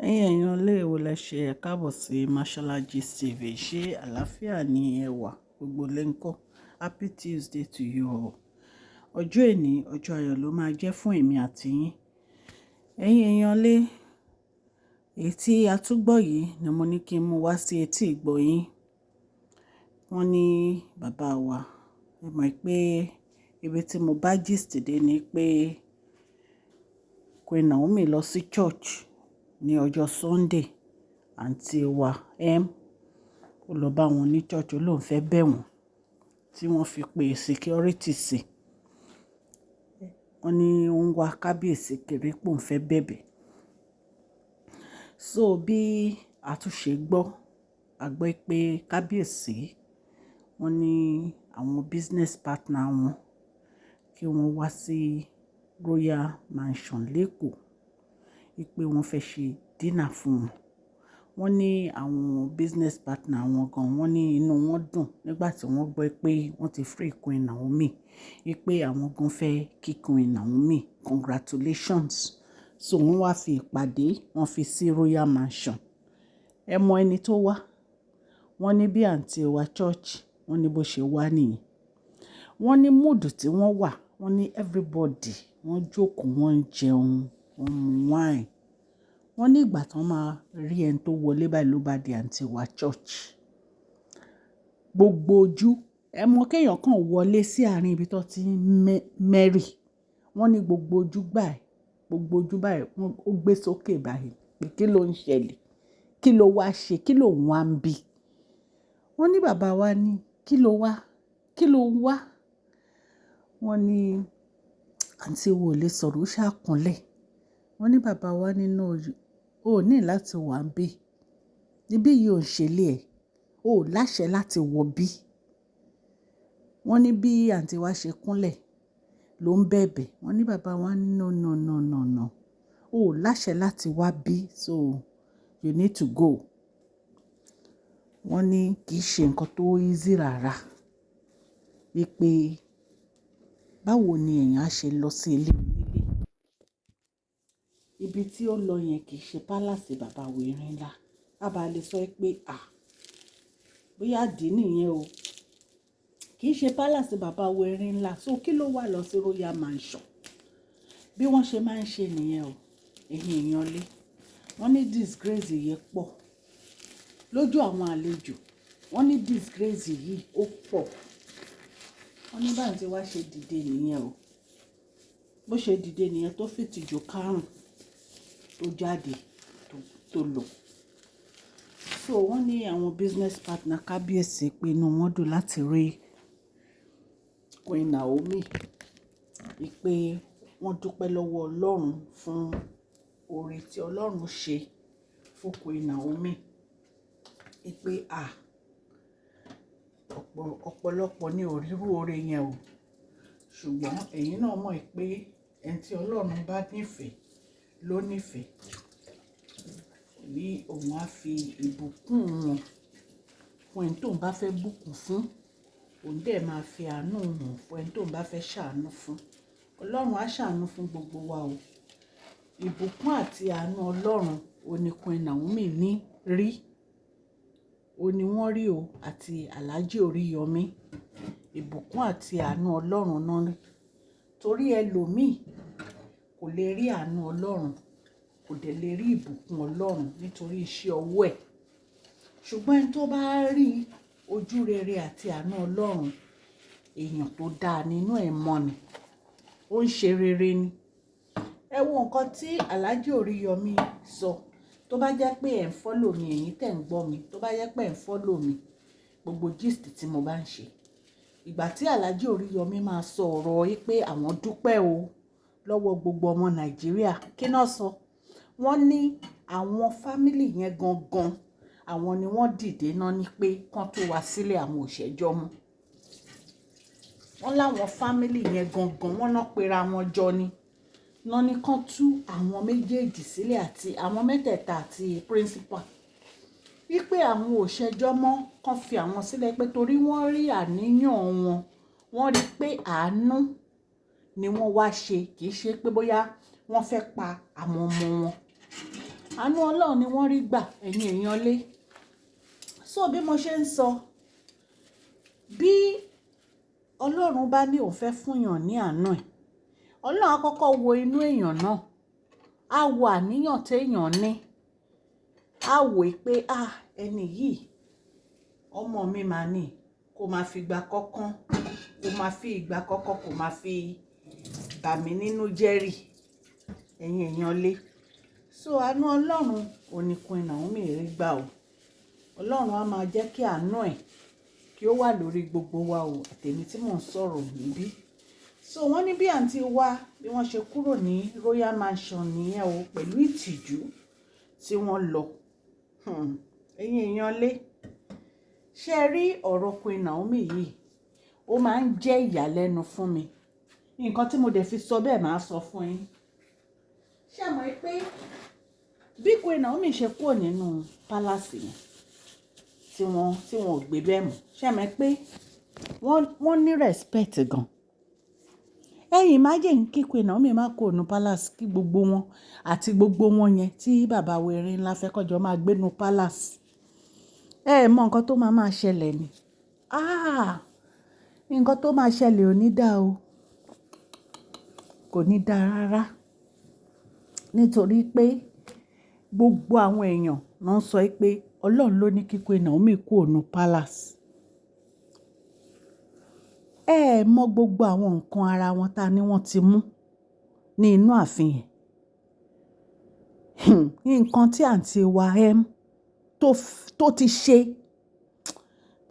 Ẹ̀yin èèyàn ilé, èwo lẹ ṣe? Ẹ káàbọ̀ sí Mashola Gist TV. Ṣé àlàáfíà ni ẹ wà? Gbogbo lè ń kọ́. Happy Tuesday to you all. Ọjọ́ èní, ọjọ́ ayọ̀ ló máa jẹ́ fún èmi àti yín. Ẹ̀yin èèyàn lé, èyí tí a tún gbọ́ yìí ni mo ní kí n mú wá sí etí ìgbọ́ yín. Wọ́n ní bàbá wa, ẹ mọ̀ pé ibi tí mo bá gist dé ni pé Queen Naomi lọ sí church ní ọjọ́ Sunday. Àǹtí wa M ó lọ bá wọn ní church, ó lóun fẹ́ bẹ̀ wọ́n, tí wọ́n fi pe security sí. Wọ́n ní ó ń wá kábíyèsí kiri pé òun fẹ́ bẹ̀bẹ̀. So bí a tún ṣe gbọ́, a gbọ́ pé kábíyèsí, wọ́n ní àwọn business partner wọn kí wọ́n wá sí Royal Mansion l'Ékòó, wípé wọ́n fẹ́ ṣe dinner fún wọn. Wọ́n ní àwọn business partner wọn gan, wọ́n ní inú wọn dùn nígbà tí wọ́n gbọ́ pé wọ́n ti free Queen Naomi, wípé àwọn gan fẹ́ kí Queen Naomi congratulations. So wọ́n wá fi ìpàdé, wọ́n fi sí Royal Mansion. Ẹ mọ ẹni tó wá. Wọ́n ní bí àǹtí wa church, wọ́n ní bó ṣe wá nìyẹn. Wọ́n ní mood tí wọ́n wà, wọ́n ní everybody wọ́n jókòó, wọ́n ń jẹun, wọ́n mu wine. Wọ́n ní ìgbà tí wọ́n máa rí ẹni tó wọlé báyìí ló bá di àǹtí wa church. Gbogbo ojú, ẹ mọ̀ kéèyàn kan wọlé sí àárín ibi tó ti ń merry. Wọ́n ní gbogbo ojú báyìí, gbogbo ojú báyìí wọ́n ó gbé sókè báyìí pé kí ló ń ṣẹlẹ̀? Kí ló wá ṣe? Kí ló ń wá ń bí? Wọ́n ní bàbá wa ní kí ló wá? Kí ló ń wá? Wọ́n ní àǹtí wo lè sọ̀rọ̀, ó ṣá kúnlẹ̀. Wọ́n ní bàbá wa ní no, o ní láti wà níbí. Ibí yìí ò ń ṣe ilé ẹ. O ò láṣẹ láti wọ bí. Wọ́n ní bí àǹtí wa ṣe kúnlẹ̀ ló ń bẹ̀bẹ̀. Wọ́n ní bàbá wa ní no, no, no, no, no. O ò láṣẹ láti wá bí, so you need to go. Wọ́n ní kì í ṣe nǹkan tó easy rárá. Wípé báwo ni èèyàn á ṣe lọ sí ilé onílé? Ibi tí ó lọ yẹn kì í ṣe palace bàbá wa Erinla. A bá lè sọ pé à, bóyá ìdí nìyẹn o. Kì í ṣe palace bàbá wa Erinla. So kí ló wà lọ sí Royal Mansion? Bí wọ́n ṣe máa ń ṣe nìyẹn o. Ẹ̀yin èèyàn lé. Wọ́n ní disgrace yìí pọ̀ lójú àwọn àlejò. Wọ́n ní disgrace yìí ó pọ̀. Wọ́n ní bá àǹtí wa ṣe dìde nìyẹn o. Bó ṣe dìde nìyẹn tó fi ìtìjú kárùn tó jáde tó lọ. So wọ́n ní àwọn business partner kábíyèsí pé inú wọn dùn láti rí Queen Naomi. Wípé wọ́n dúpẹ́ lọ́wọ́ Ọlọ́run fún oore tí Ọlọ́run ṣe fún Queen Naomi. Wípé à, ọ̀pọ̀lọpọ̀ ní ò rí irú oore yẹn o. Ṣùgbọ́n ẹ̀yin náà mọ̀ pé ẹni tí Ọlọ́run bá nífẹ̀ẹ́ ló nífẹ̀ẹ́. Ní òun á fi ìbùkún wọn fún ẹni tó ń bá fẹ́ bùkún fún. Òun dẹ̀ máa fi àánú hàn fún ẹni tó ń bá fẹ́ ṣàánú fún. Ọlọ́run á ṣàánú fún gbogbo wa o. Ìbùkún àti àánú Ọlọ́run òní Queen Naomi ní rí. Òní wọ́n rí o àti Alhaji Oriyomi. Ìbùkún àti àánú Ọlọ́run náà rí. Torí ẹlòmíì kò lè rí àánú Ọlọ́run, kò dẹ̀ lè rí ìbùkún Ọlọ́run nítorí iṣẹ́ ọwọ́ ẹ̀. Ṣùgbọ́n ẹni tó bá rí ojú rere àti àánú Ọlọ́run, èèyàn tó dá nínú ẹ̀ mọ́ ni. Ó ń ṣe rere ni. Ẹ wo nǹkan tí Alhaji Oriyomi sọ. Tó bá jẹ́ pé ẹ̀ ń follow mi, ẹ̀yin tẹ̀ ń gbọ́ mi, tó bá jẹ́ pé ẹ̀ ń follow mi, gbogbo gist tí mo bá ń ṣe. Ìgbà tí Alhaji Oriyomi máa sọ ọ̀rọ̀ yìí pé àwọn dúpẹ́ o lọ́wọ́ gbogbo ọmọ Nàìjíríà. Kí náà sọ? Wọ́n ní àwọn family yẹn gangan, àwọn ni wọ́n dìde náà ní pé kán tó wá sílẹ̀, àwọn ò ṣẹjọ́ mọ́. Wọ́n láwọn family yẹn gangan, wọ́n náà pera wọn jọ ni. Náà ní kán tú àwọn méjèèjì sílẹ̀ àti àwọn mẹ́tẹ̀ẹ̀ta àti principal. Wípé àwọn ò ṣẹjọ́ mọ́, kán fi àwọn sílẹ̀ pé torí wọ́n rí àníyàn wọn, wọ́n rí pé àánú ni wọ́n wá ṣe, kì í ṣe pé bóyá wọ́n fẹ́ pa àwọn ọmọ wọn. Àánú Ọlọ́run ni wọ́n rí gbà, ẹ̀yin èèyàn lé. So bí mo ṣe ń sọ, bí Ọlọ́run bá ní òun fẹ́ fún èèyàn ní àánú ẹ̀, Ọlọ́run á kọ́kọ́ wo inú èèyàn náà, á wo àníyàn tí èèyàn ní, á wò pé, "Ah, ẹni yìí, ọmọ mi máa ní, kó máa fi ìgbà kankan, kó máa fi ìgbà kankan, kó máa fi bà mí nínú jẹ́ rí." Ẹ̀yin èèyàn lé. So àánú Ọlọ́run ò ní Queen Naomi rí gbà o. Ọlọ́run á máa jẹ́ kí àánú ẹ̀ kí ó wà lórí gbogbo wa o, àtèmi tí mò ń sọ̀rọ̀ níbí. So wọ́n ní bí àǹtí wa, bí wọ́n ṣe kúrò ní Royal Mansion nìyẹn o, pẹ̀lú ìtìjú tí wọ́n lọ. Ẹ̀yin èèyàn lé, ṣé ẹ rí ọ̀rọ̀ Queen Naomi yìí? Ó máa ń jẹ́ ìyàlẹ́nu fún mi. Nǹkan tí mo dẹ̀ fi sọ bẹ́ẹ̀, máa sọ fún yín. Ṣé ẹ mọ̀ pé bí Queen Naomi ṣe kúrò nínú palace yẹn tí wọ́n ò gbé bẹ́ẹ̀ mọ́, ṣé ẹ mọ̀ pé wọ́n ní respect gan? Ẹ̀yin imagine kí Queen Naomi má kúrò nínú palace, kí gbogbo wọn àti gbogbo wọn yẹn tí bàbá wẹ̀rin ńlá fẹ́ kọjọ máa gbé nínú palace. Ẹ mọ nǹkan tó máa máa ṣẹlẹ̀ ni. Ah! Nǹkan tó máa ṣẹlẹ̀ ò ní dá o. Kò ní dá rárá. Nítorí pé gbogbo àwọn èèyàn náà ń sọ pé Ọlọ́run ló ní kí Queen Naomi kúrò nínú palace. Ẹ mọ gbogbo àwọn nǹkan ara wọn tá ní wọ́n ti mú ní inú ààfin yẹn. Nǹkan tí àǹtí wa M tó ti ṣe,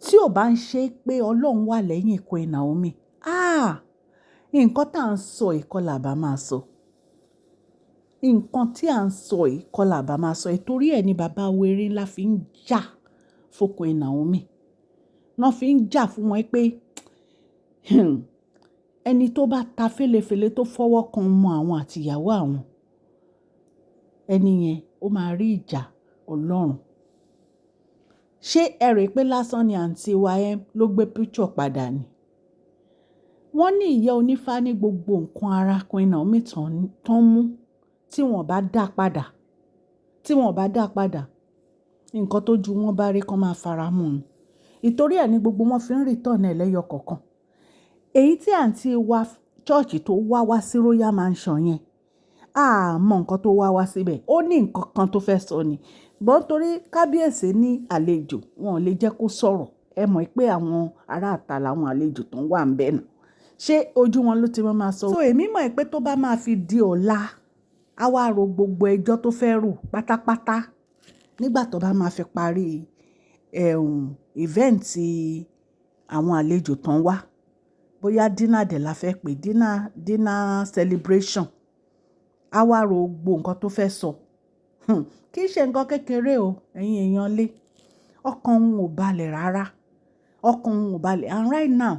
tí ò bá ń ṣe pé Ọlọ́run wà lẹ́yìn Queen Naomi. Ah! Nǹkan tí à ń sọ yìí kọ́ la bá máa sọ. Nǹkan tí à ń sọ yìí kọ́ la bá máa sọ. Torí ẹ ni bàbá wèrè ńlá fi ń jà fún Queen Naomi. Wọ́n fi ń jà fún wọn pé ẹni tó bá ta fẹ́lẹ́fẹ́lẹ́ tó fọwọ́ kan ọmọ àwọn àti ìyàwó àwọn, ẹni yẹn ó máa rí ìjà Ọlọ́run. Ṣé ẹ rò pé lásán ni àǹtí wa M ló gbé picture padà ni? Wọ́n ní ìyá onífá ní gbogbo nǹkan ara Queen Naomi tán mú, tí wọ́n bá dá padà, tí wọ́n bá dá padà, nǹkan tó ju wọn bá rí kan máa fara mọ́ ni. Ìtorí ẹ ní gbogbo wọn fi ń return ẹ lẹ́yọ kọ̀ọ̀kan. Èyí tí àǹtí wa church tó wá wá sí Royal Mansion yẹn, a mọ nǹkan tó wá wá síbẹ̀. Ó ní nǹkan kan tó fẹ́ sọ ni. But torí kábíyèsí ní àlejò, wọn ò lè jẹ́ kó sọ̀rọ̀. Ẹ mọ̀ pé àwọn ará ìta làwọn àlejò tó ń wà níbẹ̀ náà. Ṣé ojú wọn ló ti máa máa sọ? So èmi mọ̀ pé tó bá máa fi di ọ̀la, a wá ro gbogbo ẹjọ́ tó fẹ́ rò pátápátá nígbà tó bá máa fi parí event àwọn àlejò tó ń wá. Bóyá dinner dẹ̀ la fẹ́ pè, dinner celebration. A wá ro gbogbo nǹkan tó fẹ́ sọ. Kì í ṣe nǹkan kékeré o, ẹ̀yin èèyàn lé. Ọkàn òun ò balẹ̀ rárá. Ọkàn òun ò balẹ̀. And right now,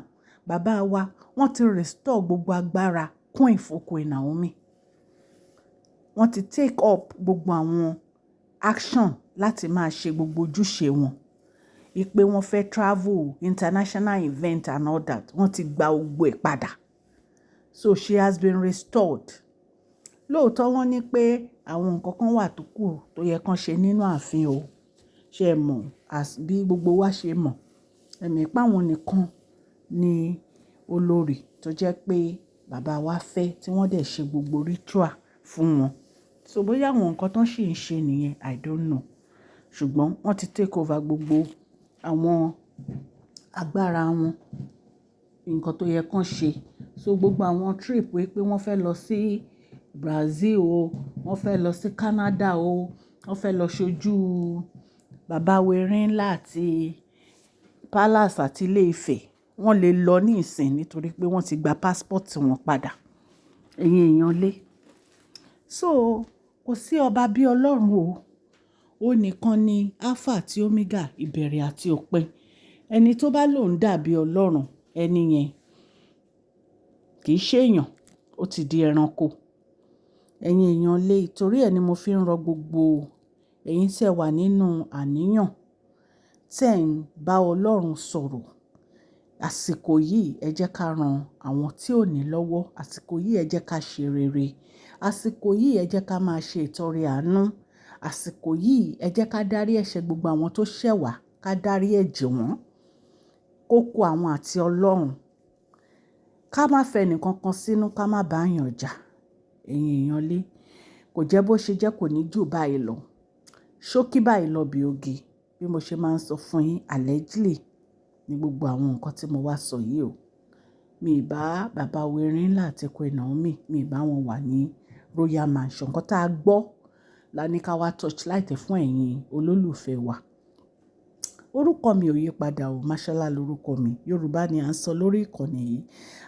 bàbá wa, wọ́n ti restore gbogbo agbára Queen fún Queen Naomi. Wọ́n ti take up gbogbo àwọn action láti máa ṣe gbogbo ojúṣe wọn. Wípé wọ́n fẹ́ travel, international event and all that. Wọ́n ti gba gbogbo ẹ̀ padà. So she has been restored. Lóòótọ́ wọ́n ní pé àwọn nǹkan kan wà tó kù tó yẹ kí wọ́n ṣe nínú ààfin o. Ṣé ẹ mọ̀, as bí gbogbo wa ṣe mọ̀, ẹ mọ̀ pé àwọn nìkan ni olórí tó jẹ́ pé bàbá wa fẹ́ tí wọ́n dẹ̀ ṣe gbogbo ritual fún wọn. So bóyá àwọn nǹkan tó sì ń ṣe nìyẹn, I don't know. Ṣùgbọ́n wọ́n ti take over gbogbo àwọn agbára wọn, nǹkan tó yẹ kí wọ́n ṣe. So gbogbo àwọn trip wípé wọ́n fẹ́ lọ sí Brazil o, wọ́n fẹ́ lọ sí Canada o, wọ́n fẹ́ lọ ṣojú bàbá wa ńlá àti palace àti ilé Ifẹ̀, wọ́n lè lọ ní ìsìn nítorí pé wọ́n ti gba passport wọn padà. Ẹ̀yin èèyàn lé. So kò sí ọba bí Ọlọ́run o. Ó nìkan ni Alpha àti Omega, ìbẹ̀rẹ̀ àti òpin. Ẹni tó bá lòún dàbí Ọlọ́run, ẹni yẹn kì í ṣe èèyàn, ó ti di ẹranko. Ẹ̀yin èèyàn lé, torí ẹ ni mo fi ń rọ gbogbo ẹ̀yin tí ẹ wà nínú àníyàn, tí ẹ̀ ń bá Ọlọ́run sọ̀rọ̀. Àsìkò yìí, ẹ jẹ́ ká ran àwọn tí ò ní lọ́wọ́. Àsìkò yìí, ẹ jẹ́ ká ṣe rere. Àsìkò yìí, ẹ jẹ́ ká máa ṣe ìtọrẹ àánú. Àsìkò yìí, ẹ jẹ́ ká dárí ẹ̀ṣẹ̀ gbogbo àwọn tó ṣẹ̀ wá, ká dárí ẹ̀ jì wọ́n, kó kó àwọn àti Ọlọ́run. Ká má fẹ́ ẹnì kankan sínú, ká má bá èèyàn jà. Ẹ̀yin èèyàn lé, kò jẹ́ bó ṣe jẹ́, kò ní jù báyìí lọ. Ṣókí báyìí lọ bí oge. Bí mo ṣe máa ń sọ fún yín, allegedly ní gbogbo àwọn nǹkan tí mo wá sọ yìí o. Mi ì bá bàbá Erin àti Queen Naomi, mi ì bá wọn wà ní Royal Mansion. Nǹkan tí a gbọ́ la ní ká wá torchlight fún ẹ̀yin olólùfẹ́ wa. Orúkọ mi ò yí padà o, Mashola lórúkọ mi. Yorùbá ni à ń sọ lórí ìkànnì yìí.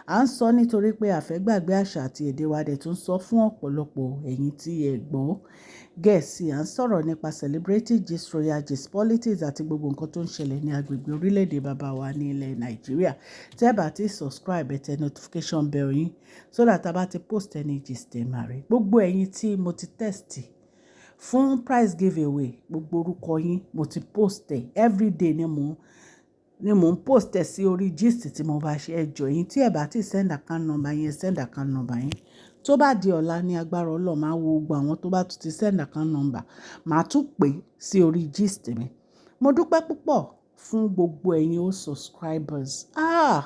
À ń sọ nítorí pé a fẹ́ gbàgbé àṣà àti èdè wa dẹ̀ tún sọ fún ọ̀pọ̀lọpọ̀ ẹ̀yin tí ẹ gbọ́ Gẹ̀ẹ́sì. À ń sọ̀rọ̀ nípa celebrity gist, royal gist, politics àti gbogbo nǹkan tó ń ṣẹlẹ̀ ní agbègbè orílẹ̀-èdè bàbá wa ní ilẹ̀ Nàìjíríà. Tẹ́ ẹ bá ti subscribe, ẹ tẹ notification bell yín so that a bá ti post any gist, ẹ máa rí. Gbogbo ẹ̀yin tí mo ti text fún prize giveaway, gbogbo orúkọ yín mo ti post ẹ̀. Everyday ni mò ń post ẹ̀ sí orí gist tí mo bá ṣe. Ẹ jọ̀ọ́, ẹ̀yin tí ẹ bá ti send account number yín, send account number yín. Tó bá di ọ̀la ní agbára Ọlọ́run, máa wo gbogbo àwọn tó bá tún ti send account number, màá tún pè sí orí gist mi. Mo dúpẹ́ púpọ̀ fún gbogbo ẹ̀yin o subscribers. Ah!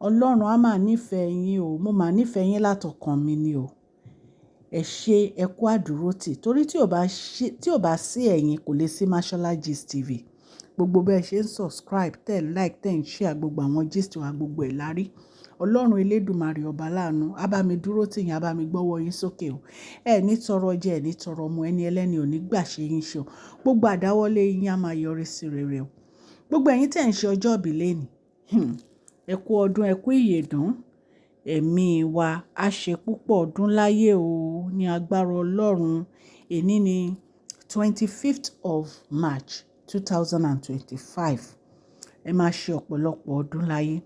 Ọlọ́run á máa nífẹ̀ẹ́ yín o. Mo máa nífẹ̀ẹ́ yín látọkàn mi ni o. Ẹ ṣé, ẹ kú àdúrótì. Torí tí ò bá sí ẹ̀yin, kò lè sí Mashola Gist TV. Gbogbo bẹ́ẹ̀ ṣe ń subscribe, tẹ̀ like, tẹ̀ ń share gbogbo àwọn gist wa, gbogbo ẹ̀ lárí. Ọlọ́run Elédùmarè ọba láàánú, á bá mi dúró tì yín, á bá mi gbọ́wọ́ yín sókè o. Ẹ ní tọrọ jẹ, ẹ ní tọrọ mu, ẹni ẹlẹ́ni ò ní gbà ṣe yín ṣe o. Gbogbo àdáwọ́lé yín á máa yọrí sí rere o. Gbogbo ẹ̀yin tí ẹ̀ ń ṣe ọjọ́ ìbí lénìí, ẹ kú ọdún, ẹ kú ìyèdún. Ẹ̀mí wa á ṣe púpọ̀ ọdún láyé o ní agbára Ọlọ́run. Èní ni 25th of March 2025. Ẹ máa ṣe ọ̀pọ̀lọpọ̀ ọdún láyé.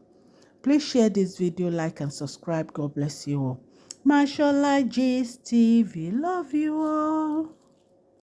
Please share this video, like and subscribe. God bless you all. Mashola Gist TV. Love you all.